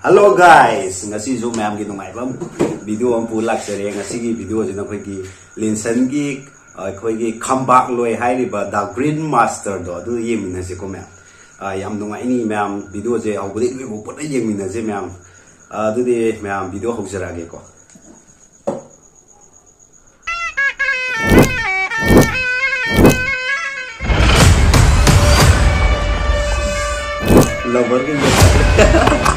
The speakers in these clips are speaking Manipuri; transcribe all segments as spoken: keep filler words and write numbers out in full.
Hello guys, ꯉꯁꯤꯁꯨ ꯃꯌꯥꯝꯒꯤ ꯅꯨꯡꯉꯥꯏꯕ video ꯑꯃ ꯄꯨ ꯂꯥꯛꯆꯔꯦ꯫ ꯉꯁꯤꯒꯤ video ꯁꯤꯅ ꯑꯩꯈꯣꯏꯒꯤ ꯂꯤꯟꯁꯟꯒꯤ, ꯑꯩꯈꯣꯏꯒꯤ ꯈꯝꯕꯥꯛꯂꯣꯏ ꯍꯥꯏꯔꯤꯕ The Green Master ꯗꯣ, ꯑꯗꯨ ꯌꯦꯡꯃꯤꯟꯅꯁꯤꯀꯣ ꯃꯌꯥꯝ꯫ ꯑ, ꯌꯥꯝ ꯅꯨꯡꯉꯥꯏꯅꯤ ꯃꯌꯥꯝ, video ꯁꯦ ꯍꯧꯕꯗꯒꯤ ꯂꯣꯏꯕ ꯄꯨꯟꯅ ꯌꯦꯡꯃꯤꯟꯅꯁꯦ ꯃꯌꯥꯝ꯫ ꯑ, ꯑꯗꯨꯗꯤ ꯃꯌꯥꯝ video ꯍꯧꯖꯔꯛꯑꯒꯦꯀꯣ꯫ Lover ꯒ ꯌꯦꯡ-,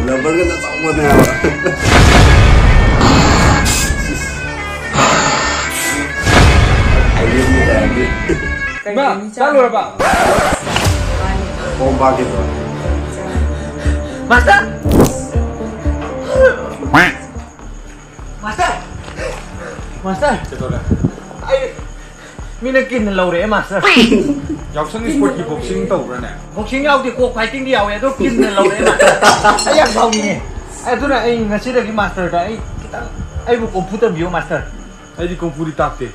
lover ꯒ ꯆꯥꯎꯕꯅꯦ ꯍꯥꯏꯕ꯫ ꯍꯥꯏꯕꯤꯔꯝꯃꯤ ꯇꯥꯏ꯫ ꯏꯃꯥ, ꯆꯥꯛ ꯂꯣꯏꯔꯕ? ꯈꯣꯡ ꯄꯥꯛꯈꯤꯗ꯭ꯔꯣ? ꯃꯥꯁꯇꯔ! ꯃꯥꯁꯇꯔ! ꯃꯥꯁꯇꯔ! ꯀꯩꯗꯧꯔꯦ? ꯑꯩ ꯃꯤꯅ ꯀꯤꯟꯅ ꯂꯧꯔꯛꯑꯦ, ꯃꯥꯁꯇꯔ꯫ ꯌꯥꯎꯁꯪ ꯏꯁꯄꯣꯔꯠꯀꯤ ꯕꯣꯛꯁꯤꯡ ꯇꯧꯕ꯭ꯔꯥꯅꯦ? ꯕꯣꯛꯁꯤꯡ ꯌꯥꯎꯗꯦ, ꯀꯣꯛ ꯐꯥꯏꯇꯤꯡꯗꯤ ꯌꯥꯎꯋꯦ, ꯑꯗꯣ ꯀꯤꯟꯅ ꯂꯧꯔꯛꯑꯦ, ꯃꯥꯁꯇꯔ꯫ ꯑꯩ ꯌꯥꯝ ꯁꯥꯎꯅꯤꯡꯉꯦ꯫ ꯑꯩ ꯑꯗꯨꯅ ꯑꯩ ꯉꯁꯤꯗꯒꯤ ꯃꯥꯁꯇꯔꯗ ꯑꯩ ꯈꯤꯇꯪ ꯑꯩꯕꯨ ꯀꯣꯝꯐꯨ ꯇꯝꯕꯤꯌꯣ, ꯃꯥꯁꯇꯔ꯫ ꯑꯩꯗꯤ ꯀꯣꯝꯐꯨꯗꯤ ꯇꯥꯛꯇꯦ꯫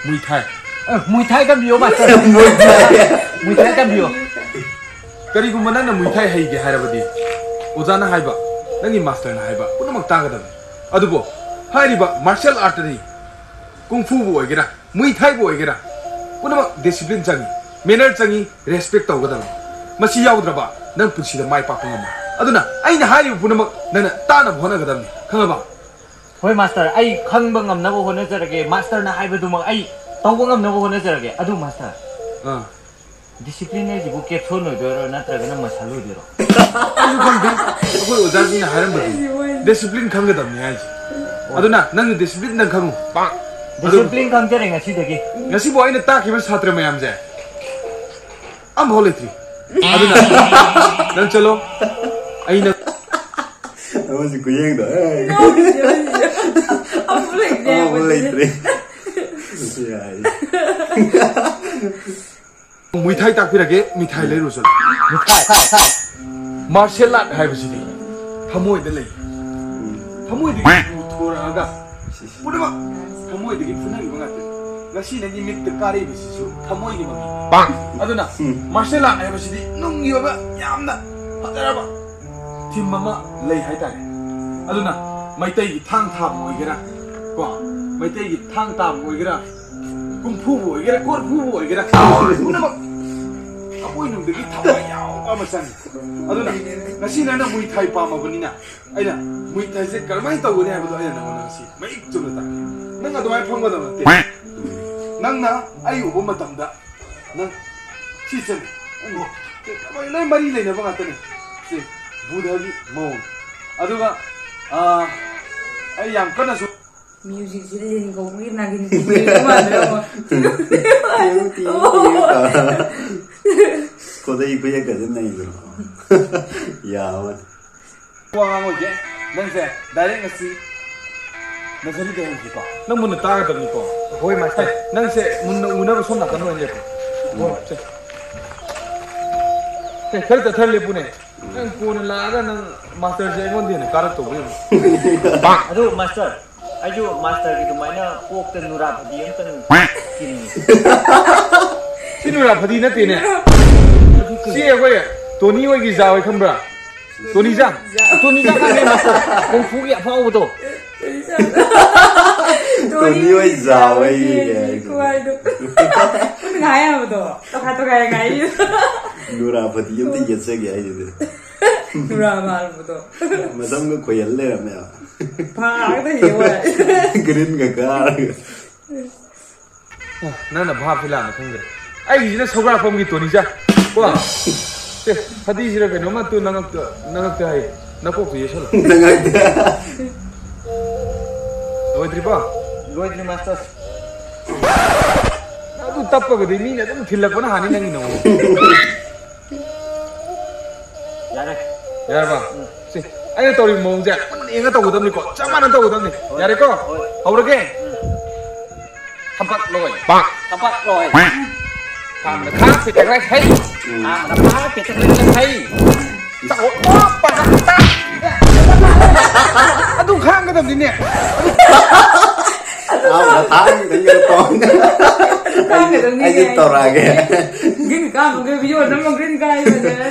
ꯃꯨꯏ ꯊꯥꯏ꯫ ꯑ, ꯃꯨꯏ ꯊꯥꯏ ꯇꯝꯕꯤꯌꯣ, ꯃꯥꯁꯇꯔ꯫ ꯃꯨꯏ ꯊꯥꯏ꯫ ꯃꯨꯏ ꯊꯥꯏ ꯇꯝꯕꯤꯌꯣ꯫ ꯀꯔꯤꯒꯨꯝꯕ ꯅꯪꯅ ꯃꯨꯏ ꯊꯥꯏ ꯍꯩꯒꯦ ꯍꯥꯏꯔꯕꯗꯤ ꯑꯣꯖꯥꯅ ꯍꯥꯏꯕ, ꯅꯪꯒꯤ ꯃꯥꯁꯇꯔꯅ ꯍꯥꯏꯕ ꯄꯨꯝꯅꯃꯛ ꯇꯥꯒꯗꯕꯅꯤ꯫ ꯑꯗꯨꯕꯨ ꯍꯥꯏꯔꯤꯕ ꯃꯥꯔꯁꯤꯌꯦꯜ ꯑꯥꯔꯠꯇꯗꯤ ꯀꯨꯡꯐꯨꯕꯨ ꯑꯣꯏꯒꯦꯔꯥ, ꯃꯨꯏ ꯊꯥꯏꯕꯨ ꯑꯣꯏꯒꯦꯔꯥ, ꯄꯨꯝꯅꯃꯛ ꯗꯤꯁꯤꯄ꯭ꯂꯤꯟ ꯆꯪꯉꯤ, ꯃꯦꯅꯔ ꯆꯪꯉꯤ, ꯔꯦꯁꯄꯦꯛ ꯇꯧꯒꯗꯕꯅꯤ꯫ ꯃꯁꯤ ꯌꯥꯎꯗ꯭ꯔꯕ ꯅꯪ ꯄꯨꯟꯁꯤꯗ ꯃꯥꯏ ꯄꯥꯛꯄ ꯉꯝꯃꯣꯏ꯫ ꯑꯗꯨꯅ ꯑꯩꯅ ꯍꯥꯏꯔꯤꯕ ꯄꯨꯝꯅꯃꯛ ꯅꯪꯅ ꯇꯥꯅꯕ ꯍꯣꯠꯅꯒꯗꯕꯅꯤ, ꯈꯪꯉꯕ? ꯍꯣꯏ ꯃꯥꯁꯇꯔ, ꯑꯩ ꯈꯪꯕ ꯉꯝꯅꯕ ꯍꯣꯠꯅꯖꯔꯒꯦ, ꯃꯥꯁꯇꯔꯅ ꯍꯥꯏꯕꯗꯨꯃꯛ ꯑꯩ ꯇꯧꯕ ꯉꯝꯅꯕ ꯍꯣꯠꯅꯖꯔꯒꯦ꯫ ꯑꯗꯨ ꯃꯥꯁꯇꯔ, ꯑꯥ꯫ ꯗꯤꯁꯤꯄ꯭ꯂꯤꯟ ꯍꯥꯏꯁꯤꯕꯨ ꯀꯦꯞꯁꯣꯟ ꯑꯣꯏꯗꯣꯏꯔꯣ ꯅꯠꯇ꯭ꯔꯒꯅ ꯃꯁꯜ ꯑꯣꯏꯗꯣꯏꯔꯣ? ꯑꯩꯁꯨ ꯈꯪꯗꯦ, ꯑꯩꯈꯣꯏ ꯑꯣꯖꯥꯁꯤꯡꯅ ꯍꯥꯏꯔꯝꯕꯗꯨꯅꯤ꯫ ꯗꯤꯁꯤꯄ꯭ꯂꯤꯟ ꯈꯪꯒꯗꯕꯅꯤ ꯍꯥꯏꯁꯦ꯫ ꯑꯗꯨꯅ ꯅꯪꯁꯨ ꯗꯤꯁꯤꯄ꯭ꯂꯤꯟꯗꯪ ꯈꯪꯉꯨ꯫ ꯑꯗꯨ ꯗꯤꯁꯤꯄ꯭ꯂꯤꯟ ꯈꯪꯖꯔꯦ ꯉꯁꯤꯗꯒꯤ꯫ ꯉꯁꯤꯕꯨ ꯑꯩꯅ ꯇꯥꯛꯈꯤꯕ ꯁꯥꯇ꯭ꯔ ꯃꯌꯥꯝꯁꯦ ꯑꯝꯐꯥꯎ ꯂꯩꯇ꯭ꯔꯤ꯫ ꯑꯗꯨꯅ ꯅꯪ ꯆꯠꯂꯣ, ꯑꯩꯅ ꯑꯃꯁꯤ ꯈꯨꯌꯦꯡꯗꯣ, ꯑꯦ꯫ ꯅꯣꯛꯏꯁꯦ ꯍꯧꯖꯤꯛꯁꯦ꯫ ꯑꯃꯨꯛ ꯂꯩꯇ꯭ꯔꯦ ꯑꯃꯨꯛ ꯍꯥꯏꯕꯁꯦ꯫ ꯂꯩꯇ꯭ꯔꯦ꯫ ꯌꯥꯏ꯫ ꯃꯨꯏꯊꯥꯏ ꯇꯥꯛꯄꯤꯔꯒꯦ, ꯃꯤꯊꯥꯏ ꯂꯩꯔꯨ ꯆꯠꯂꯣ꯫ ꯃꯤꯊꯥꯏ, ꯊꯥꯏ, ꯊꯥꯏ꯫ ꯃꯥꯔꯁꯤꯌꯦꯜ ꯑꯥꯔꯠ ꯍꯥꯏꯕꯁꯤꯗꯤ ꯊꯃꯣꯏꯗ ꯂꯩ꯫ ꯊꯃꯣꯏꯗꯒꯤ ꯄꯨꯊꯣꯔꯛꯑꯒ ꯄꯨꯝꯅꯃꯛ ꯊꯃꯣꯏꯗꯒꯤ ꯐꯨꯅꯔꯤꯕ ꯉꯥꯛꯇꯅꯤ꯫ ꯉꯁꯤ ꯅꯪꯒꯤ ꯃꯤꯠꯇ ꯀꯥꯔꯛꯏꯕꯁꯤꯁꯨ ꯊꯃꯣꯏꯒꯤ ꯃꯃꯤ꯫ ꯄꯥꯡ! ꯑꯗꯨꯅ ꯎꯝ꯫ Martial art ꯍꯥꯏꯕꯁꯤꯗꯤ ꯅꯨꯡꯒꯤ ꯑꯣꯏꯕ ꯌꯥꯝꯅ ꯐꯖꯔꯕ ꯊꯤꯝ ꯑꯃ ꯂꯩ ꯍꯥꯏꯇꯥꯔꯦ꯫ ꯑꯗꯨꯅ ꯃꯩꯇꯩꯒꯤ ꯊꯥꯡ ꯊꯥꯕ ꯑꯣꯏꯒꯦꯔꯥ, ꯀꯣ, ꯃꯩꯇꯩꯒꯤ ꯊꯥꯡ ꯇꯥꯕ ꯑꯣꯏꯒꯦꯔꯥ, ꯀꯨꯝꯐꯨꯕꯨ ꯑꯣꯏꯒꯦꯔꯥ, ꯀꯣꯔꯐꯨꯕꯨ ꯑꯣꯏꯒꯦꯔꯥ, ꯄꯨꯝꯅꯃꯛ ꯊꯃꯣꯏꯅꯨꯡꯗꯒꯤ ꯊꯋꯥꯏ ꯌꯥꯎꯕ ꯑꯃ ꯆꯪꯉꯤ꯫ ꯑꯗꯨꯅ ꯉꯁꯤ ꯅꯪꯅ ꯃꯨꯏ ꯊꯥꯏ ꯄꯥꯝꯃꯕꯅꯤꯅ, ꯑꯩꯅ ꯃꯨꯏ ꯊꯥꯏꯁꯦ ꯀꯔꯝꯍꯥꯏꯅ ꯇꯧꯒꯅꯤ ꯍꯥꯏꯕꯗꯣ ꯑꯩꯅ ꯅꯪꯉꯣꯟꯗ ꯉꯁꯤ ꯃꯌꯦꯛ ꯆꯨꯝꯅ ꯇꯥꯛꯀꯦ꯫ ꯅꯪ ꯑꯗꯨꯃꯥꯏꯅ ꯐꯝꯒꯗꯕ ꯅꯠꯇꯦ꯫ ꯅꯪꯅ ꯑꯩ ꯎꯕ ꯃꯇꯝꯗ ꯅꯪ ꯁꯤ ꯆꯠꯂꯦ꯫ ꯑꯩ ꯂꯣꯏ ꯃꯔꯤ ꯂꯩꯅꯕ ꯉꯥꯛꯇꯅꯦ꯫ ꯁꯤ ꯕꯨꯙꯒꯤ ꯃꯑꯣꯡ꯫ ꯑꯗꯨꯒ, ꯑꯥ, ꯑꯩ ꯌꯥꯝ ꯀꯟꯅꯁꯨ Music ꯁꯤ ꯂꯤꯟ ꯀꯧꯕꯒꯤ ꯅꯥꯒꯤꯟ ꯀꯧꯕꯒꯤ ꯃꯥꯟꯗ꯭ꯔꯣ? ꯇꯤꯌꯨ, ꯇꯤꯌꯨ, ꯇꯤꯌꯨ ꯇꯧꯔ꯫ ꯈꯨꯗꯩ ꯈꯨꯌꯦꯛꯀꯁꯦ ꯅꯩꯗ꯭ꯔꯣ? ꯌꯥꯕꯅꯤ꯫ ꯋꯥ ꯉꯥꯡꯉꯣꯏꯒꯦ꯫ ꯅꯪꯁꯦ direct ꯉꯁꯤ nursery ꯗ ꯍꯧꯁꯤꯀꯣ꯫ ꯅꯪ ꯃꯨꯟꯅ ꯇꯥꯒꯗꯕꯅꯤꯀꯣ꯫ ꯍꯣꯏ, ꯃꯥꯁꯇꯔ꯫ ꯅꯪꯁꯦ ꯃꯨꯟꯅ ꯎꯅꯕ ꯁꯣꯝ ꯅꯥꯀꯟ ꯑꯣꯏꯅ ꯂꯦꯞꯄꯣ꯫ ꯍꯣꯏ, ꯁꯦ꯫ ꯑꯦ, ꯈꯔ ꯆꯠꯊꯔ ꯂꯦꯞꯄꯨꯅꯦ꯫ ꯅꯪ ꯀꯣꯟꯅ ꯂꯥꯛꯑꯒ ꯅꯪ ꯃꯥꯁꯇꯔꯁꯦ ꯑꯩꯉꯣꯟꯗ ꯍꯦꯟꯅ ꯀꯥꯔꯛꯇꯧꯕ ꯌꯦꯡꯉꯨ꯫ ꯑꯗꯨ ꯃꯥꯁꯇꯔ, ꯑꯩꯁꯨ ꯃꯥꯁꯇꯔꯒꯤ ꯑꯗꯨꯃꯥꯏꯅ ꯀꯣꯛꯇ ꯅꯨꯔꯥ ꯐꯗꯤ ꯑꯝꯇꯪ ꯀꯤꯅꯤꯡꯉꯤ꯫ ꯁꯤ ꯅꯨꯔꯥ ꯐꯗꯤ ꯅꯠꯇꯦꯅꯦ꯫ ꯁꯤ ꯑꯩꯈꯣꯏ ꯇꯣꯅꯤ ꯍꯣꯏꯒꯤ ꯖꯥ ꯍꯣꯏ ꯈꯪꯕ꯭ꯔꯥ? ꯇꯣꯅꯤ ꯖꯥ꯫ ꯇꯣꯅꯤ ꯖꯥ ꯈꯪꯉꯦ ꯃꯥꯁꯇꯔ꯫ ꯀꯣꯡꯐꯨꯒꯤ ꯑꯐꯥꯎꯕꯗꯣ꯫ ꯇꯣꯅꯤ ꯍꯣꯏ ꯖꯥ ꯍꯣꯏꯒꯤ ꯀꯩ ꯍꯥꯏꯅꯣ? ꯈꯨꯍꯥꯏꯗꯣ꯫ ꯉꯥꯏ ꯌꯥꯕꯗꯣ꯫ ꯇꯣꯈꯥꯏ ꯇꯣꯈꯥꯏ ꯉꯥꯏ꯫ ꯅꯨꯔꯥ ꯐꯗꯤ ꯑꯝꯇ ꯌꯦꯠꯆꯒꯦ ꯍꯥꯏꯁꯤꯗꯤ꯫ ꯅꯨꯔꯥ ꯃꯥꯜꯂꯨꯕꯗꯣ꯫ ꯃꯁꯝꯒ ꯈꯣꯏꯍꯜ ꯂꯩꯔꯝꯃꯦꯕ꯫ ꯐꯥꯒꯗ ꯌꯦꯡꯉꯣ꯫ ꯒ꯭ꯔꯤꯟꯒ ꯀꯥꯔꯒ꯫ ꯑꯣ, ꯅꯪꯅ ꯚꯥꯞꯁꯦ ꯂꯥꯟꯅ ꯈꯪꯈ꯭ꯔꯦ꯫ ꯑꯩꯒꯤꯁꯤꯅ ꯁꯧꯒ꯭ꯔꯥꯛꯐꯝꯒꯤ ꯇꯣꯅꯤꯖꯥ꯫ ꯀꯣ? ꯁꯦ, ꯐꯗꯤꯁꯤꯔ ꯀꯩꯅꯣꯝꯃ ꯇꯨ ꯅꯉꯛꯇ, ꯅꯉꯛꯇ ꯍꯥꯏ꯫ ꯅꯀꯣꯛꯇ ꯌꯦꯁꯜꯂꯣ꯫ ꯅꯉꯛꯇ꯫ ꯂꯣꯏꯗ꯭ꯔꯤꯕꯣ? ꯂꯣꯏꯗ꯭ꯔꯤ, ꯃꯥꯁꯇꯔ꯫ ꯑꯗꯨ ꯇꯞꯄꯒꯗꯤ ꯃꯤꯅ ꯑꯗꯨꯝ ꯊꯤꯜꯂꯛꯄꯅ ꯍꯥꯟꯅꯤ ꯅꯪꯒꯤ ꯅꯉꯣꯟꯗ꯫ ꯌꯥꯔꯦ꯫ ꯌꯥꯔꯕ? ꯎꯝ꯫ ꯁꯤ, ꯑꯩꯅ ꯇꯧꯔꯤꯕ ꯃꯑꯣꯡꯁꯦ ꯃꯨꯟꯅ ꯌꯦꯡꯉ ꯇꯧꯒꯗꯕꯅꯤꯀꯣ꯫ ꯆꯞ ꯃꯥꯟꯅ ꯇꯧꯒꯗꯕꯅꯤ꯫ ꯍꯣꯏ꯫ ꯌꯥꯔꯦꯀꯣ? ꯍꯣꯏ꯫ ꯍꯧꯔꯒꯦ? ꯎꯝ꯫ ꯊꯕꯛ ꯂꯣꯏ꯫ ꯄꯥꯛ꯫ ꯊꯕꯛ ꯂꯣꯏ꯫ ꯈꯥꯡꯗ ꯈꯥꯡ ꯄꯦꯇꯛ ꯂꯩ ꯍꯩ꯫ ꯎꯝ꯫ ꯈꯥꯡꯗ ꯈꯥꯡ ꯄꯦꯇꯛ ꯂꯩ ꯍꯩ꯫ ꯆꯥꯎ-, ꯑꯣ, ꯄꯥ-, ꯇꯥ-, ꯑꯗꯨ ꯈꯥꯡꯒꯗꯕꯅꯤꯅꯦ꯫ ꯊꯥꯡꯒꯗꯪꯒ ꯇꯧꯔꯒ꯫ ꯊꯥꯡꯒꯗꯪꯅꯤꯅꯦ꯫ ꯑꯩꯁꯨ ꯇꯧꯔꯛꯑꯒꯦ꯫ ꯒ꯭ꯔꯤꯟ ꯀꯥꯕꯒ ꯚꯤꯗꯤꯑꯣ ꯅꯝꯃ ꯒ꯭ꯔꯤꯟ ꯀꯥꯏ ꯐꯖꯅ꯫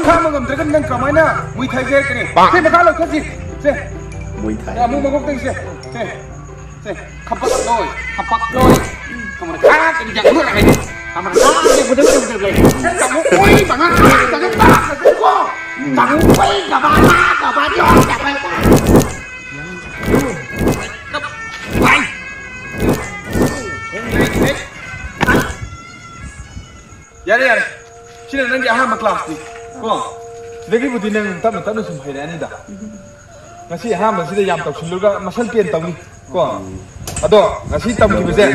ꯈꯥꯡꯕ ꯉꯝꯗ꯭ꯔꯒ ꯅꯪ ꯀꯃꯥꯏꯅ ꯃꯨꯏ ꯊꯥꯏꯒꯦ ꯍꯥꯏꯔꯛꯀꯅꯤ? ꯁꯦ, ꯃꯈꯥ ꯂꯧꯊꯁꯤ꯫ ꯁꯦ꯫ ꯃꯨꯏ ꯊꯥꯏ꯫ ꯁꯦ, ꯑꯃꯨꯛ ꯃꯀꯣꯛꯇꯒꯤ ꯁꯦ꯫ ꯁꯦ꯫ ꯁꯦ꯫ ꯈꯄꯛ ꯂꯣꯏ꯫ ꯈꯄꯛ ꯂꯣꯏ꯫ ꯀꯃꯥꯏꯅ ꯈꯥ ꯀꯔꯤ ꯌꯥꯝ ꯂꯣꯏ ꯍꯥꯏꯅꯤ? ꯀꯃꯥꯏꯅ ꯈꯥ ꯀꯔꯤ ꯀꯔꯤ ꯀꯔꯤ ꯀꯔꯤ꯫ ꯅꯪ ꯀꯃꯨꯛ ꯀꯣꯏ ꯕꯉꯥ ꯈꯥ ꯀꯔꯤ ꯀꯔꯤ ꯀꯣ꯫ ꯀꯃꯨꯛ ꯀꯣꯏ ꯒꯕꯥ ꯂꯥ ꯒꯕꯥ ꯂꯤꯌꯣ ꯒꯕꯥ ꯂꯥ꯫ ꯌꯥꯔꯦ, ꯌꯥꯔꯦ꯫ ꯁꯤꯅ ꯅꯪꯒꯤ ꯑꯍꯥꯟꯕ ꯀ꯭ꯂꯥꯁꯅꯤ꯫ ꯀꯣ? ꯁꯤꯗꯒꯤꯕꯨꯗꯤ ꯅꯪ ꯇꯞꯅ ꯇꯞꯅ ꯁꯨꯝ ꯍꯩꯔꯛꯑꯅꯤꯗ꯫ ꯉꯁꯤ ꯑꯍꯥꯟꯕꯁꯤꯗ ꯌꯥꯝ ꯇꯧꯁꯤꯜꯂꯨꯔꯒ ꯃꯁꯜ ꯄꯦꯟ ꯇꯧꯅꯤ꯫ ꯀꯣ? ꯑꯗꯣ ꯉꯁꯤ ꯇꯝꯈꯤꯕꯁꯦ,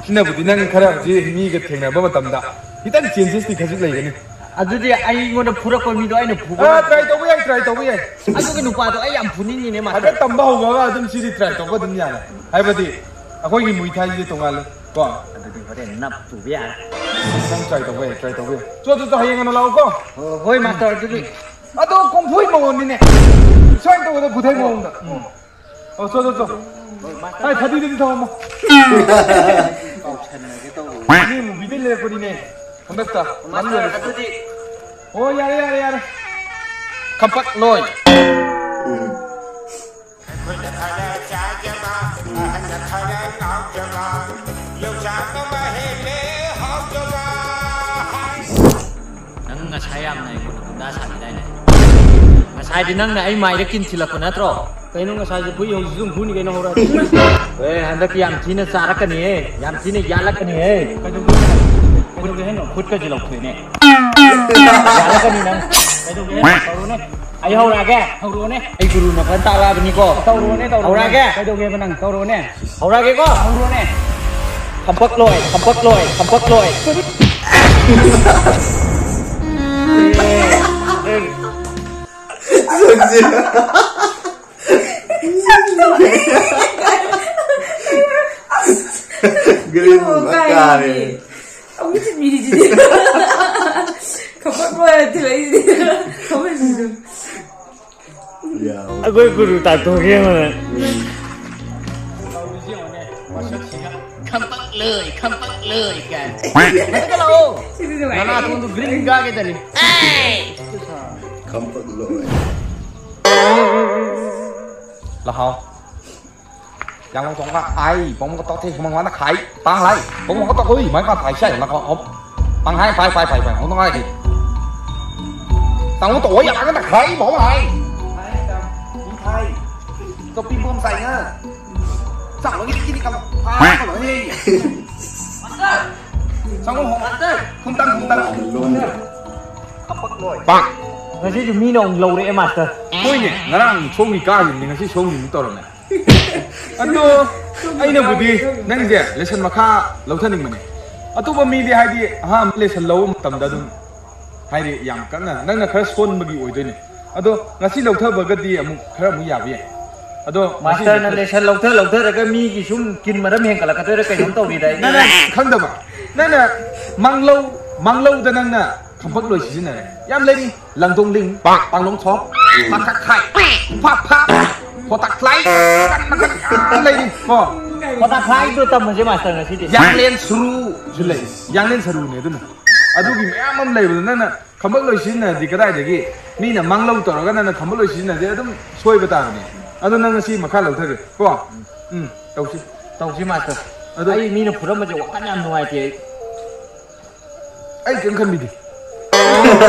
ꯁꯤꯅꯕꯨꯗꯤ ꯅꯪ ꯈꯔ ꯍꯧꯖꯤꯛ ꯃꯤꯒ ꯊꯦꯡꯅꯕ ꯃꯇꯝꯗ ꯈꯤꯇꯪ ꯆꯦꯟꯖꯦꯁꯇꯤ ꯈꯖꯤꯛ ꯂꯩꯒꯅꯤ꯫ ꯑꯗꯨꯗꯤ ꯑꯩꯉꯣꯟꯗ ꯐꯨꯔꯛꯄ ꯃꯤꯗꯣ ꯑꯩꯅ ꯐꯨꯕ ꯑꯥ, ꯅꯠꯇ꯭ꯔꯣ? ꯇ꯭ꯔꯥꯏ ꯇꯧꯕ ꯌꯥꯏ, ꯇ꯭ꯔꯥꯏ ꯇꯧꯕ ꯌꯥꯏ꯫ ꯑꯗꯨꯒꯤ ꯅꯨꯄꯥꯗꯣ ꯑꯩ ꯌꯥꯝ ꯐꯨꯅꯤꯡꯉꯤꯅꯦ, ꯃꯥꯁꯇꯔ꯫ ꯍꯥꯏꯐꯦꯠ ꯇꯝꯕ ꯍꯧꯕꯒ ꯑꯗꯨꯝ ꯁꯤꯗꯤ ꯇ꯭ꯔꯥꯏ ꯇꯧꯕ ꯑꯗꯨꯝ ꯌꯥꯔꯦ꯫ ꯍꯥꯏꯕꯗꯤ ꯑꯩꯈꯣꯏꯒꯤ ꯃꯨꯏ ꯊꯥꯏꯁꯤꯗꯤ ꯇꯣꯉꯥꯜꯂꯦ꯫ ꯀꯣ? ꯑꯗꯨꯗꯤ ꯍꯣꯔꯦꯟ ꯅꯞ ꯄꯨꯕ ꯌꯥꯔꯦ꯫ ꯅꯪ ꯇ꯭ꯔꯥꯏ ꯇꯧꯕ ꯌꯥꯏ, ꯇ꯭ꯔꯥꯏ ꯇꯧꯕ ꯌꯥꯏ꯫ ꯆꯣ, ꯆꯣ, ꯆꯣ, ꯍꯌꯦꯡ ꯉꯟꯅ ꯂꯥꯛꯑꯣꯀꯣ꯫ ꯍꯣ-, ꯍꯣꯏ, ꯃꯥꯁꯇꯔ, ꯑꯗꯨꯗꯤ꯫ ꯑꯗꯣ ꯀꯣꯡꯐꯨꯏ ꯃꯑꯣꯡꯅꯤꯅꯦ꯫ ꯁꯨꯃꯥꯏꯅ ꯇꯧꯕꯗ ꯕꯨꯙꯩ ꯃꯑꯣꯡꯗ꯫ ꯎꯝ꯫ ꯑꯣ, ꯆꯣ, ꯆꯣ, ꯆꯣ꯫ ꯍꯣꯏ, ꯃꯥꯁꯇꯔ꯫ ꯍꯥꯏ, ꯐꯗꯤꯗꯨꯗꯤ ꯊꯝꯃꯝꯃꯣ꯫ ꯀꯥꯎꯁꯟꯅꯒꯦ ꯇꯧꯕ꯫ ꯃꯤ ꯃꯨꯕꯤꯗꯩ ꯂꯩꯔꯛꯄꯅꯤꯅꯦ꯫ ꯍꯟꯗꯛꯇ꯫ ꯃꯥꯁꯇꯔ, ꯑꯗꯨꯗꯤ꯫ ꯑꯣ, ꯌꯥꯔꯦ, ꯌꯥꯔꯦ, ꯌꯥꯔꯦ꯫ ꯈꯝꯄꯛ ꯂꯣꯏ꯫ ꯑꯩꯈꯣꯏꯅ ꯈꯔ ꯆꯥꯖꯕ, ꯑꯍꯟꯅ ꯈꯔ ꯉꯥꯎꯖꯕ, ꯌꯣꯡꯆꯥꯛ ꯑꯃ ꯍꯦꯜꯂꯦ ꯍꯥꯎꯖꯕ꯫ ꯅꯪ ꯉꯁꯥꯏ ꯌꯥꯝꯅ ꯑꯩꯉꯣꯟꯗ ꯒꯨꯟꯗꯥ ꯁꯥꯈꯤꯗꯥꯏꯅꯦ? ꯉꯁꯥꯏꯗꯤ ꯅꯪꯅ ꯑꯩ ꯃꯥꯏꯗ ꯀꯤꯟ ꯊꯤꯜꯂꯛꯄ ꯅꯠꯇ꯭ꯔꯣ? ꯀꯩꯅꯣ ꯉꯁꯥꯏꯁꯨ ꯐꯨꯏ, ꯍꯧꯖꯤꯛꯁꯨ ꯑꯗꯨꯝ ꯐꯨꯅꯤ ꯀꯩꯅꯣ ꯍꯧꯔꯛꯑꯗꯤ꯫ ꯑꯦ, ꯍꯟꯗꯛꯇꯤ ꯌꯥꯝ ꯊꯤꯅ ꯆꯥꯔꯛꯀꯅꯤꯍꯦ, ꯌꯥꯝ ꯊꯤꯅ ꯌꯥꯜꯂꯛꯀꯅꯤꯍꯦ꯫ ꯀꯩꯗꯧꯒꯦ ꯍꯥꯏꯅꯣ? ꯀꯩꯗꯧꯒꯦ ꯍꯥꯏꯅꯣ? ꯈꯨꯠꯀꯁꯦ ꯂꯧꯊꯣꯛꯑꯦꯅꯦ꯫ ꯌꯥꯜꯂꯛꯀꯅꯤ ꯅꯪ꯫ ꯀꯩꯗꯧꯒꯦ ꯍꯥꯏꯅꯣ? ꯇꯧꯔꯣꯅꯦ꯫ ꯑꯩ ꯍꯧꯔꯛꯑꯒꯦ꯫ ꯍꯧꯔꯛꯑꯣꯅꯦ꯫ ꯑꯩ ꯒꯨꯔꯨꯅ ꯐꯖꯅ ꯇꯥꯛꯂꯛꯑꯕꯅꯤꯀꯣ꯫ ꯇꯧꯔꯣꯅꯦ, ꯇꯧꯔꯣꯅꯦ꯫ ꯍꯧꯔꯛꯑꯒꯦ꯫ ꯀꯩꯗꯧꯒꯦꯕ ꯅꯪ? ꯇꯧꯔꯣꯅꯦ꯫ ꯍꯧꯔꯛꯑꯒꯦꯀꯣ꯫ ꯍꯧꯔꯣꯅꯦ꯫ ꯈꯝꯄꯛ ꯂꯣꯏ, ꯈꯝꯄꯛ ꯂꯣꯏ, ꯈꯝꯄꯛ ꯂꯣꯏ꯫ ꯒ꯭ꯔꯤꯟ ꯀꯥꯔꯦ꯫ ꯑꯃꯨꯛ ꯊꯤꯟꯕꯤꯔꯤꯁꯤꯗꯤ꯫ ꯈꯝꯄꯛ ꯂꯣꯏꯔ ꯊꯤꯜꯂꯛꯏꯁꯤꯗꯤ꯫ ꯈꯝꯄꯛ ꯊꯤꯟꯕꯤꯗꯣ꯫ ꯌꯥꯎ꯫ ꯑꯩꯈꯣꯏ ꯒꯨꯔꯨ ꯇꯥꯟꯊꯣꯛꯈꯤ ꯌꯦꯡꯉꯨꯅꯦ꯫ ꯂꯣꯏ, ꯈꯝꯄꯛ ꯂꯣꯏ ꯀꯥꯏꯅ꯫ ꯃꯊꯛꯇ ꯂꯥꯛꯑꯣ꯫ ꯁꯤꯗꯤ ꯅꯨꯡꯉꯥꯏꯔꯦ꯫ ꯅꯅꯥ ꯊꯣꯡꯗꯨ green ꯀꯥꯒꯦ ꯇꯅꯤ꯫ ꯈꯝꯄꯛ ꯂꯣꯏ꯫ ꯂꯥꯛꯍꯥꯎ꯫ ꯌꯥꯡꯂꯣꯡ ꯆꯣꯡꯕ ꯑꯥꯏ, ꯄꯣꯡꯕ ꯇꯧꯊꯦ, ꯁꯨꯃꯥꯡ ꯃꯥꯅ ꯈꯥꯏ, ꯇꯥꯡ ꯂꯥꯏ, ꯄꯣꯡꯕ ꯇꯧꯊꯣꯏ, ꯃꯥꯏ ꯄꯥꯛ ꯈꯥꯏ ꯁꯥꯏ, ꯂꯥꯛꯍꯥꯎ꯫ ꯄꯥꯡ ꯍꯥꯏ, ꯄꯥꯏ, ꯄꯥꯏ, ꯄꯥꯏ, ꯄꯥꯏ, ꯍꯣꯡ ꯅꯨꯡꯉꯥꯏ꯫ ꯇꯥꯡ ꯇꯧ ꯌꯥꯒꯅ ꯈꯥꯏ, ꯄꯣꯡ ꯍꯥꯏ꯫ ꯇꯣꯄꯤ ꯕꯣꯝ ꯁꯥꯏꯅ꯫ ꯆꯥꯎꯕꯒꯤ ꯀꯤꯗꯤ ꯀꯝ-, ꯐꯥ-, ꯀꯃꯥꯏꯅ ꯍꯦꯛꯏ? ꯆꯪꯉꯣ, ꯍꯣ꯫ ꯈꯨꯝꯇꯪ, ꯈꯨꯝꯇꯪ꯫ ꯂꯣꯟꯗ꯭ꯔꯦ꯫ ꯉꯁꯤꯁꯨ ꯃꯤꯅ ꯑꯃꯨꯛ ꯂꯧꯔꯛꯑꯦ, ꯃꯥꯁꯇꯔ꯫ ꯍꯣꯏꯅꯦ, ꯉꯔꯥꯡ ꯁꯣꯝꯒꯤ ꯀꯥꯈꯤꯕꯅꯤ, ꯉꯁꯤ ꯁꯣꯝꯒꯤ ꯑꯃꯨꯛ ꯇꯧꯔꯝꯃꯦ꯫ ꯑꯗꯣ ꯑꯩꯅꯕꯨꯗꯤ ꯅꯪꯁꯦ ꯂꯦꯁꯟ ꯃꯈꯥ ꯂꯧꯊꯅꯤꯡꯕꯅꯦ꯫ ꯑꯇꯣꯞꯄ ꯃꯤꯗꯤ ꯍꯥꯏꯗꯤ ꯑꯍꯥꯟꯕ ꯂꯦꯁꯟ ꯂꯧꯕ ꯃꯇꯝꯗ ꯑꯗꯨꯝ ꯍꯥꯏꯗꯤ ꯌꯥꯝ ꯀꯟꯅ ꯅꯪꯅ ꯈꯔ ꯁꯣꯟꯕꯒꯤ ꯑꯣꯏꯗꯣꯏꯅꯦ꯫ ꯑꯗꯣ ꯉꯁꯤ ꯂꯧꯊꯕꯒꯗꯤ ꯑꯃꯨꯛ ꯈꯔ ꯑꯃꯨꯛ ꯌꯥꯕ ꯌꯥꯏ꯫ ꯑꯗꯣ ꯉꯁꯤꯁꯦ ꯃꯥꯁꯇꯔꯅ ꯈꯔ ꯂꯦꯁꯟ ꯂꯧꯊ ꯂꯧꯊꯔꯒ ꯃꯤꯒꯤ ꯁꯨꯝ ꯀꯤꯟ ꯃꯔꯝ ꯍꯦꯟꯒꯠꯂꯛꯀꯗꯣꯏꯔꯥ ꯀꯩꯅꯣꯝ ꯇꯧꯔꯤꯗ ꯑꯩ꯫ ꯅꯪꯅ ꯈꯪꯗꯕ? ꯅꯪꯅ ꯃꯥꯡꯂꯧ, ꯃꯥꯡꯂꯧꯗ ꯅꯪꯅ ꯈꯝꯕꯛ ꯂꯣꯏ ꯁꯤꯖꯤꯟꯅꯔꯦ꯫ ꯌꯥꯝ ꯂꯩꯔꯤ꯫ ꯂꯪꯗꯣꯡ ꯂꯤꯡ, ꯄꯥꯡꯂꯣꯡ ꯊꯣꯛ, ꯄꯥꯡꯈꯛ ꯈꯥꯏ, ꯐꯥꯛ ꯐꯥꯛ, ꯈꯣꯇꯥꯛ ꯈ꯭ꯂꯥꯏ, ꯃꯈꯜ ꯃꯈꯜ ꯌꯥꯝ ꯂꯩꯔꯤ ꯀꯣ꯫ ꯈꯣꯇꯥꯛ ꯈ꯭ꯂꯥꯏꯗꯣ ꯇꯝꯃꯁꯦ ꯃꯥꯁꯇꯔ ꯉꯁꯤꯗꯤ꯫ ꯌꯥꯡꯂꯦꯟ ꯁꯨꯔꯨꯁꯨ ꯂꯩ꯫ ꯌꯥꯡꯂꯦꯟ ꯁꯔꯨꯅꯦ ꯑꯗꯨꯅ꯫ ꯑꯗꯨꯒꯤ ꯃꯌꯥꯝ ꯑꯃ ꯂꯩꯕꯗꯣ ꯅꯪꯅ ꯈꯝꯕꯜ ꯂꯣꯏ ꯁꯤꯖꯤꯟꯅꯔꯗꯤ ꯀꯗꯥꯏꯗꯒꯤ ꯃꯤꯅ ꯃꯥꯡꯂꯧ ꯇꯧꯔꯒ ꯅꯪꯅ ꯈꯝꯕꯜ ꯂꯣꯏ ꯁꯤꯖꯤꯟꯅꯔꯗꯤ ꯑꯗꯨꯝ ꯁꯣꯏꯕ ꯇꯥꯕꯅꯤ꯫ ꯑꯗꯣ ꯅꯪ ꯉꯁꯤ ꯃꯈꯥ ꯂꯧꯊꯒꯦ ꯀꯣ꯫ ꯎꯝ, ꯇꯧꯁꯤ꯫ ꯇꯧꯁꯤ ꯃꯥꯁꯇꯔ꯫ ꯑꯗꯣ ꯑꯩ ꯃꯤꯅ ꯐꯨꯔꯝꯕꯁꯦ ꯋꯥꯈꯜ ꯌꯥꯝ ꯅꯨꯡꯉꯥꯏꯇꯦ ꯑꯩ꯫ ꯑꯩ ꯀꯩꯝ ꯈꯟꯕꯤꯗꯦ꯫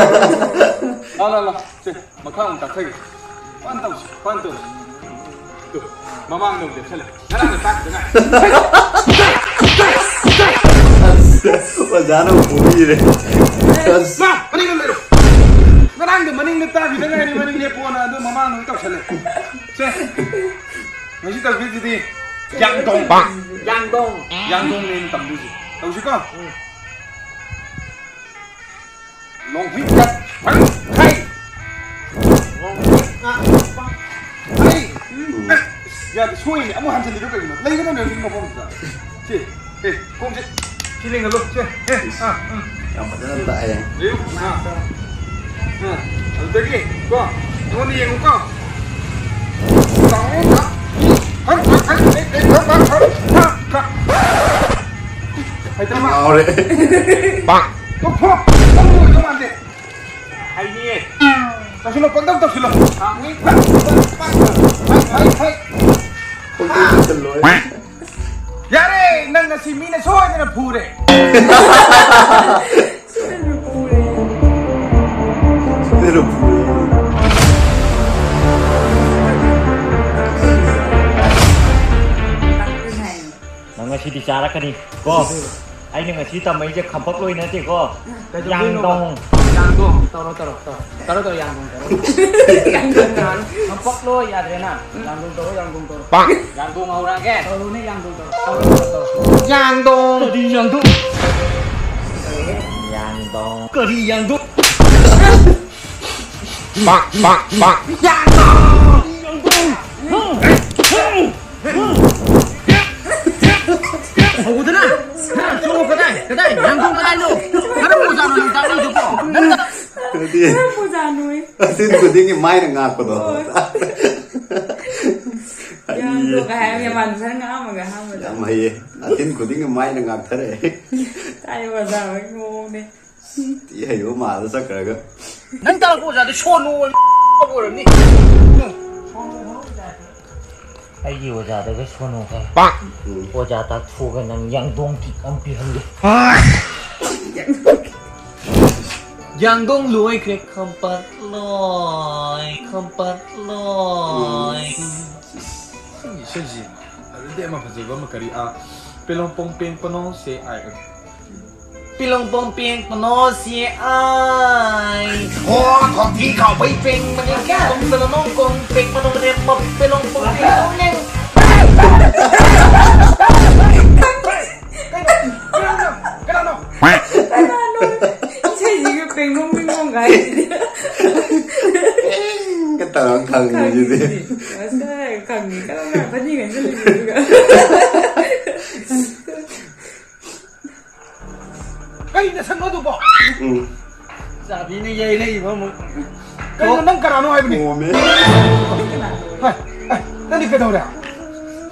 ꯂꯥ, ꯂꯥ, ꯂꯥ꯫ ꯁꯦ, ꯃꯈꯥ ꯑꯃꯨꯛ ꯇꯥꯛꯊꯒꯦ꯫ ꯐꯟ ꯇꯧꯁꯤ, ꯐꯟ ꯇꯧꯁꯤ꯫ ꯇꯨ, ꯃꯃꯥꯡꯗ ꯑꯃꯨꯛ ꯂꯦꯞꯁꯜꯂꯦ꯫ ꯉꯔꯥꯡꯅ ꯇꯥꯛꯈꯤꯗ ꯉꯥꯏ꯫ ꯑꯁ, ꯑꯣꯖꯥꯅ ꯑꯃꯨꯛ ꯐꯨꯕꯤꯔꯦ꯫ ꯑꯁ꯫ ꯂꯥ, ꯃꯅꯤꯡꯗ ꯂꯩꯔꯣ꯫ ꯉꯔꯥꯡꯗ ꯃꯅꯤꯡꯗ ꯇꯥꯈꯤꯗ ꯉꯥꯏꯔꯤ, ꯃꯅꯤꯡ ꯂꯦꯞꯄꯣꯅ ꯑꯗꯨ ꯃꯃꯥꯡꯗ ꯑꯃꯨꯛ ꯇꯧꯁꯜꯂꯦ꯫ ꯁꯦ, ꯉꯁꯤ ꯇꯧꯗꯣꯏꯁꯤꯗꯤ ꯌꯥꯡꯗꯣꯡ꯫ ꯌꯥꯡꯗꯣꯡ꯫ ꯌꯥꯡꯗꯣꯡꯅꯦ ꯑꯩꯅ ꯇꯝꯗꯣꯏꯁꯦ꯫ ꯇꯧꯁꯤꯀꯣ? ꯎꯝ꯫ ꯂꯣꯡꯐꯤꯠ ꯀꯠ ꯐꯪ ꯍꯩ꯫ ꯂꯣꯡꯐꯤꯠ ꯀꯠ ꯐꯪ ꯍꯩ꯫ ꯎꯝ꯫ ꯑꯦ, ꯌꯥꯗꯦ, ꯁꯣꯏꯅꯦ꯫ ꯑꯃꯨꯛ ꯍꯟꯖꯤꯜꯂꯤꯗꯣ ꯀꯩꯒꯤꯅꯣ? ꯂꯩꯒꯗꯕꯅꯦ ꯍꯧꯖꯤꯛ ꯃꯐꯝꯁꯤꯗ꯫ ꯁꯤ, ꯑꯦ, ꯈꯣꯡꯁꯦ ꯁꯤ ꯂꯦꯡꯍꯜꯂꯨ꯫ ꯁꯦ, ꯑꯦ, ꯑꯥ, ꯎꯝ꯫ ꯌꯥꯝ ꯐꯖꯅ ꯇꯥꯛꯑꯦ꯫ ꯂꯦꯡꯉꯨ, ꯑꯥ꯫ ꯑꯥ, ꯑꯗꯨꯗꯒꯤ, ꯀꯣ, ꯑꯩꯉꯣꯟꯗ ꯌꯦꯡꯉꯨꯀꯣ꯫ ꯇꯥꯎ, ꯇꯥꯎ꯫ ꯍꯪ, ꯍꯪ, ꯍꯪ, ꯑꯦ, ꯑꯦ, ꯍꯪ, ꯍꯪ, ꯍꯪ, ꯍꯪ, ꯍꯪ꯫ ꯉꯥꯎꯔꯦ꯫ ꯇꯣꯛꯊꯣꯛ꯫ ꯅꯪ ꯂꯣꯏꯗꯧ ꯃꯥꯟꯗꯦ꯫ ꯍꯩꯅꯤꯌꯦ꯫ ꯇꯧꯁꯤꯜꯂꯣ, ꯄꯪꯇꯧ ꯇꯧꯁꯤꯜꯂꯣ꯫ ꯍꯩ, ꯍꯩ, ꯍꯩ, ꯍꯩ꯫ ꯄꯪꯇꯧ ꯇꯧꯁꯤꯜꯂꯣ꯫ ꯌꯥꯔꯦ, ꯅꯪ ꯉꯁꯤ ꯃꯤꯅ ꯁꯣꯏꯗꯅ ꯐꯨꯔꯦ꯫ ꯁꯣꯏꯗꯅ ꯐꯨꯔꯦ꯫ ꯅꯪ ꯉꯁꯤꯗꯤ ꯆꯥꯔꯛꯀꯅꯤ ꯀꯣ꯫ ꯑꯩꯅ ꯉꯁꯤ ꯇꯝꯃꯛꯏꯁꯦ ꯈꯝꯄꯛꯂꯣꯏ ꯅꯠꯇꯦꯀꯣ꯫ ꯀꯩꯗꯧꯗꯣꯏꯅꯣꯕ? ꯌꯥꯡꯗꯣꯡ꯫ ꯌꯥꯡꯗꯣꯡ꯫ ꯇꯧꯔꯣ, ꯇꯧꯔꯣ, ꯇꯧꯔꯣ꯫ ꯇꯧꯔꯣ, ꯇꯧꯔꯣ, ꯌꯥꯡꯗꯣꯡ ꯇꯧꯔꯣ꯫ ꯌꯥꯡꯗꯣꯡ ꯇꯧꯔꯣ꯫ ꯈꯝꯄꯛꯂꯣꯏ ꯌꯥꯗ꯭ꯔꯦꯅ꯫ ꯌꯥꯡꯗꯣꯡ ꯇꯧꯔꯣ, ꯌꯥꯡꯗꯣꯡ ꯇꯧꯔꯣ꯫ ꯌꯥꯡꯗꯣꯡ ꯍꯧꯔꯛꯑꯒꯦ꯫ ꯇꯧꯔꯣꯅꯦ, ꯌꯥꯡꯗꯣꯡ ꯇꯧꯔꯣ꯫ ꯇꯧꯔꯣ, ꯇꯧꯔꯣ, ꯇꯧꯔꯣ꯫ ꯌꯥꯡꯗꯣꯡ꯫ ꯀꯔꯤ ꯌꯥꯡꯗꯣꯡ? ꯌꯥꯡꯗꯣꯡ꯫ ꯀꯔꯤ ꯌꯥꯡꯗꯣꯡ? ꯄꯥꯛ, ꯄꯥꯛ, ꯄꯥꯛ꯫ ꯌꯥꯡꯗꯣꯡ! ꯌꯥꯡꯗꯣꯡ! ꯍꯧꯗꯅ! ꯍꯥ, ꯆꯣꯡꯉꯣ, ꯀꯗꯥꯏ? ꯀꯗꯥꯏ? ꯌꯥꯡꯗꯣꯡ ꯀꯗꯥꯏꯅꯣ? ꯀꯔꯝꯕ ꯑꯣꯖꯥꯅꯣ ꯅꯪ ꯇꯥꯛꯂꯛꯏꯗꯨꯕꯣ? ꯅꯪ ꯑꯗꯨꯗꯤ ꯀꯔꯝꯕ ꯑꯣꯖꯥꯅꯣꯌꯦ? ꯑꯊꯤꯡ ꯈꯨꯗꯤꯡꯒꯤ ꯃꯥꯏꯅ ꯉꯥꯛꯄꯗꯣ꯫ ꯍꯣꯏ꯫ ꯌꯥꯝ ꯂꯣꯒ ꯍꯥꯏꯔꯒ ꯃꯥꯟ ꯈꯔ ꯉꯥꯡꯉꯝꯃꯒ ꯑꯍꯥꯟꯕꯗ꯫ ꯌꯥꯝ ꯍꯩꯌꯦ꯫ ꯑꯊꯤꯡ ꯈꯨꯗꯤꯡꯒꯤ ꯃꯥꯏꯅ ꯉꯥꯛꯊꯔꯛꯑꯦ꯫ ꯇꯥꯏ ꯑꯣꯖꯥ ꯍꯣꯏ ꯃꯑꯣꯡꯅꯦ꯫ ꯊꯤ ꯍꯩꯕ ꯃꯥꯜꯂ ꯆꯠꯈ꯭ꯔꯒ꯫ ꯅꯪ ꯇꯥꯛꯂꯛꯄ ꯑꯣꯖꯥꯗꯤ ꯁꯣꯅꯨ ꯑꯣꯏꯔꯝꯅꯤ꯫ ꯑꯩꯒꯤ ꯑꯣꯖꯥꯗꯒ ꯁꯣꯅꯨ ꯍꯥꯏ꯫ ꯎꯝ꯫ ꯑꯣꯖꯥ ꯇꯥꯛꯊꯣꯛꯑꯒ ꯅꯪ ꯌꯥꯡꯗꯣꯡ ꯀꯤꯛ ꯑꯃ ꯄꯤꯍꯟꯒꯦ꯫ ꯌꯥꯡꯗꯣꯡ ꯂꯣꯏꯈ꯭ꯔꯦ, ꯈꯝꯄꯠ ꯂꯣꯏ, ꯈꯝꯄꯠ ꯂꯣꯏ꯫ ꯁꯤꯒꯤ ꯏꯁꯩꯁꯤ ꯑꯗꯨꯗꯤ ꯑꯃ ꯐꯖꯕ ꯑꯃ ꯀꯔꯤ, ꯑꯥ, ꯄꯦꯂꯣꯡ ꯄꯣꯡ ꯄꯦꯡ ꯄꯅꯣ ꯁꯦ ꯑꯥꯏ꯫ ꯄꯤꯂꯣꯡ ꯄꯣꯡ ꯄꯦꯡ ꯄꯅꯣ ꯁꯤ ꯑꯥꯏ꯫ ꯍꯣ, ꯊꯣꯡꯊꯤ ꯈꯥꯎꯕꯩ ꯄꯦꯡ ꯃꯅꯦ ꯀꯌꯥ? ꯄꯤꯂꯣꯡ ꯄꯣꯡ ꯄꯦꯡ ꯄꯅꯣ ꯃꯅꯦ ꯄꯤꯂꯣꯡ ꯄꯣꯡ ꯄꯦꯡ ꯄꯅꯣ ꯃꯅꯦ꯫ ꯀꯅꯥꯅꯣ? ꯀꯅꯥꯅꯣ? ꯏꯁꯩꯁꯤꯒ ꯄꯦꯡ ꯄꯣꯡ ꯄꯦꯡ ꯄꯣꯡ ꯀꯥꯏꯁꯤꯗꯤ꯫ ꯄꯦꯡꯒ ꯇꯧꯔ ꯈꯪꯉꯤꯁꯤꯗꯤ꯫ ꯈꯪꯉꯤꯁꯤꯗꯤ꯫ ꯑꯁ, ꯈꯪꯉꯤ꯫ ꯀꯔꯝ ꯀꯥꯟ ꯐꯅꯤ ꯉꯟꯁꯤꯜꯂꯤꯅꯣ ꯑꯗꯨꯒ? ꯀꯩ ꯅꯁꯛꯅꯣ ꯑꯗꯨꯕꯣ? ꯎꯝ꯫ ꯆꯥꯕꯤꯅ ꯌꯩꯔꯛꯏꯕ ꯑꯃꯨꯛ꯫ ꯀꯩꯅꯣ, ꯅꯪ ꯀꯅꯥꯅꯣ ꯍꯥꯏꯕꯅꯤ? ꯄꯣꯝꯃꯦ꯫ ꯍꯥꯏ, ꯍꯥꯏ, ꯅꯪꯗꯤ ꯀꯩꯗꯧꯔꯦ?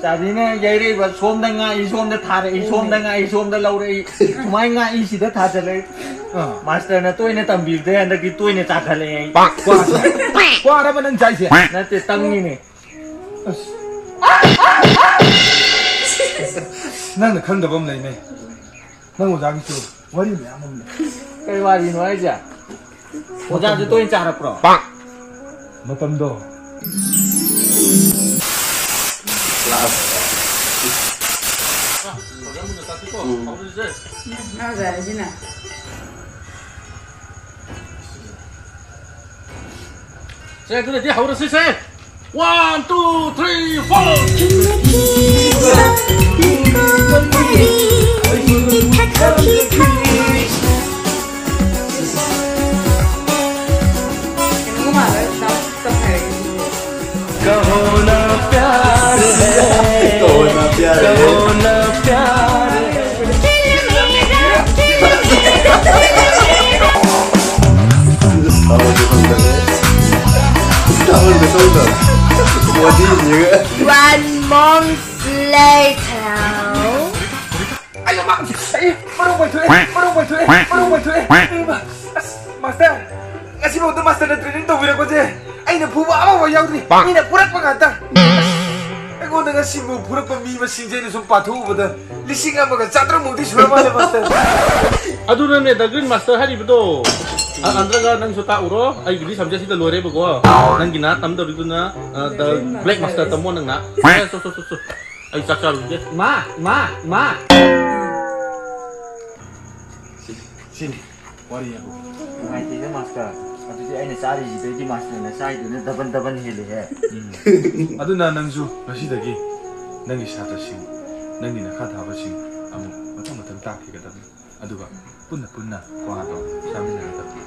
ꯆꯥꯕꯤꯅ ꯌꯩꯔꯛꯏꯕ, ꯁꯣꯝꯗ ꯉꯥꯛꯏ, ꯁꯣꯝꯗ ꯊꯥꯔꯛꯏ, ꯁꯣꯝꯗ ꯉꯥꯛꯏ, ꯁꯣꯝꯗ ꯂꯧꯔꯛꯏ, ꯁꯨꯃꯥꯏꯅ ꯉꯥꯛꯏ, ꯁꯤꯗ ꯊꯥꯖꯜꯂꯛꯏ꯫ ꯑꯥ꯫ ꯃꯥꯁꯇꯔꯅ ꯇꯣꯏꯅ ꯇꯝꯕꯤꯕꯗꯩ ꯍꯟꯗꯛꯇꯤ ꯇꯣꯏꯅ ꯆꯥꯈꯠꯂꯛꯑꯦ ꯑꯩ꯫ ꯀ꯭ꯋꯥ-, ꯀ꯭ꯋꯥꯔꯕ ꯅꯪ ꯆꯥꯏꯁꯦ? ꯅꯠꯇꯦ, ꯇꯪꯉꯤꯅꯦ꯫ ꯑꯁ꯫ ꯅꯪꯅ ꯈꯪꯗꯕ ꯑꯃ ꯂꯩꯅꯦ꯫ ꯅꯪ ꯑꯣꯖꯥꯒꯤꯁꯨ ꯋꯥꯔꯤ ꯃꯌꯥꯝ ꯑꯃ ꯂꯩ꯫ ꯀꯩ ꯋꯥꯔꯤꯅꯣ ꯍꯥꯏꯁꯦ? ꯑꯣꯖꯥꯁꯨ ꯇꯣꯏꯅ ꯆꯥꯔꯛꯄ꯭ꯔꯣ? ꯃꯇꯝꯗꯣ꯫ ꯎꯝ꯫ ꯅꯪ ꯑꯣꯖꯥ ꯍꯥꯏꯁꯤꯅ? ꯁꯦ, ꯑꯗꯨꯅꯗꯤ ꯍꯧꯔꯁꯤꯁꯦ꯫ One, two, three, four. कहो ना प्यार है, कहो ना प्यार है। कहो ना प्यार है। One month later. ꯑꯩ ꯃꯥ-, ꯑꯩ ꯃꯔꯨ ꯄꯥꯏꯊꯣꯛꯑꯦ, ꯃꯔꯨ ꯄꯥꯏꯊꯣꯛꯑꯦ, ꯃꯔꯨ ꯄꯥꯏꯊꯣꯛꯑꯦ꯫ ꯑꯁ, ꯃꯥꯁꯇꯔ, ꯉꯁꯤꯐꯥꯎꯗ ꯃꯥꯁꯇꯔꯅ training ꯇꯧꯕꯤꯔꯛꯄꯁꯦ ꯑꯩꯅ ꯐꯨꯕ ꯑꯃꯐꯥꯎ ꯌꯥꯎꯗ꯭ꯔꯤ꯫ ꯃꯤꯅ ꯐꯨꯔꯛꯄ ꯉꯥꯛꯇ꯫ ꯑꯩꯉꯣꯟꯗ ꯉꯁꯤꯐꯥꯎ ꯐꯨꯔꯛꯄ ꯃꯤ ꯃꯁꯤꯡꯁꯦ ꯑꯩꯅ ꯁꯨꯝ ꯄꯥꯊꯣꯛꯎꯕꯗ ꯂꯤꯁꯤꯡ ꯑꯃꯒ ꯆꯥꯇ꯭ꯔꯨꯛ ꯃꯨꯛꯇꯤ ꯁꯨꯔ ꯃꯥꯜꯂꯦ, ꯃꯥꯁꯇꯔ꯫ ꯑꯗꯨꯅꯅꯦ, The Green Master ꯍꯥꯏꯔꯤꯕꯗꯣ꯫ ꯑ-, ꯑꯟꯗ꯭ꯔꯒ ꯅꯪꯁꯨ ꯇꯥꯛꯎꯔꯣ, ꯑꯩꯒꯤꯗꯤ subject ꯁꯤꯗ ꯂꯣꯏꯔꯦꯕꯀꯣ꯫ ꯅꯪꯒꯤꯅ ꯇꯝꯗꯧꯔꯤꯗꯨꯅ, ꯑ, The Black Master ꯇꯝꯃꯣ ꯅꯪꯅ꯫ ꯑꯦ, ꯁꯣ, ꯁꯣ, ꯁꯣ, ꯁꯣ꯫ ꯑꯩ ꯆꯥꯛ ꯆꯥꯔꯨꯒꯦ꯫ ꯏꯃꯥ, ꯏꯃꯥ, ꯏꯃꯥ꯫ ꯁꯤꯅꯤ, ꯁꯤꯅꯤ ꯋꯥꯔꯤ ꯍꯥꯏꯕꯨ꯫ ꯅꯨꯡꯉꯥꯏꯇꯦꯗ, ꯃꯥꯁꯇꯔ꯫ ꯑꯗꯨꯗꯤ ꯑꯩꯅ ꯆꯥꯔꯤꯁꯤꯗꯩꯗꯤ ꯃꯥꯁꯇꯔꯅ ꯆꯥꯔꯤꯗꯨꯅ double double ꯍꯦꯜꯂꯤꯍꯦ꯫ ꯎꯝ꯫ ꯑꯗꯨꯅ ꯅꯪꯁꯨ ꯉꯁꯤꯗꯒꯤ ꯅꯪꯒꯤ ꯁꯥꯇ꯭ꯔꯁꯤꯡ, ꯅꯪꯒꯤ ꯅꯈꯥ ꯊꯥꯕꯁꯤꯡ ꯑꯃꯨꯛ ꯃꯊꯪ ꯃꯊꯪ ꯇꯥꯛꯈꯤꯒꯗꯕꯅꯤ꯫ ꯑꯗꯨꯒ ꯄꯨꯟꯅ ꯄꯨꯟꯅ ꯀ꯭ꯋꯥꯗꯣ ꯆꯥꯃꯤꯟꯅꯒꯗꯕꯅꯤ꯫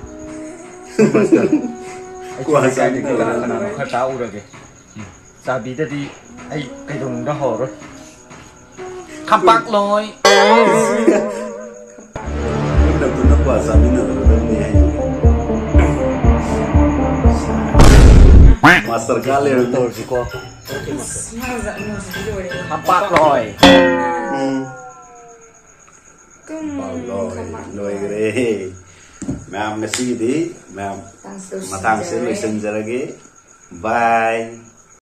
ꯃꯥꯁꯇꯔ, ꯑꯩ ꯀ꯭ꯋꯥ ꯂꯩꯀꯥꯏꯗꯒꯤ ꯆꯥꯃꯤꯟꯅꯒꯗꯕꯅꯤ꯫ ꯀꯅꯥ ꯀꯅꯥꯅꯣ ꯈꯔ ꯇꯥꯛꯎꯔꯒꯦ꯫ ꯎꯝ꯫ ꯆꯥꯕꯤꯗꯗꯤ ꯑꯩ ꯀꯩꯗꯧꯅꯨꯡꯗ ꯍꯧꯔꯔꯣꯏ꯫ ꯈꯝꯄꯥꯛꯂꯣꯏ꯫ ꯄꯨꯟꯅ ꯄꯨꯟꯅ ꯀ꯭ꯋꯥ ꯆꯥꯃꯤꯟꯅꯒꯗꯕꯅꯤ ꯍꯥꯏꯗꯨꯅꯤ꯫ ꯃꯥꯁꯇꯔ ꯀꯥ ꯂꯩꯔꯝꯃꯦ꯫ ꯇꯧꯔꯁꯤꯀꯣ꯫ ꯑꯁ, ꯃꯥ ꯑꯣꯖꯥ, ꯃꯥ ꯑꯣꯖꯥꯗꯤ ꯂꯣꯏꯔꯦ꯫ ꯊꯝꯄꯥꯛꯂꯣꯏ꯫ ꯎꯝ ꯀꯨꯝ ꯂꯣꯏ ꯂꯣꯏꯈ꯭ꯔꯦ꯫ ꯃꯌꯥꯝ ꯉꯁꯤꯒꯤꯗꯤ ꯃꯌꯥꯝ ꯃꯇꯥꯡꯁꯦ ꯂꯣꯏꯁꯤꯟꯖꯔꯒꯦ꯫ ꯕꯥꯏ꯫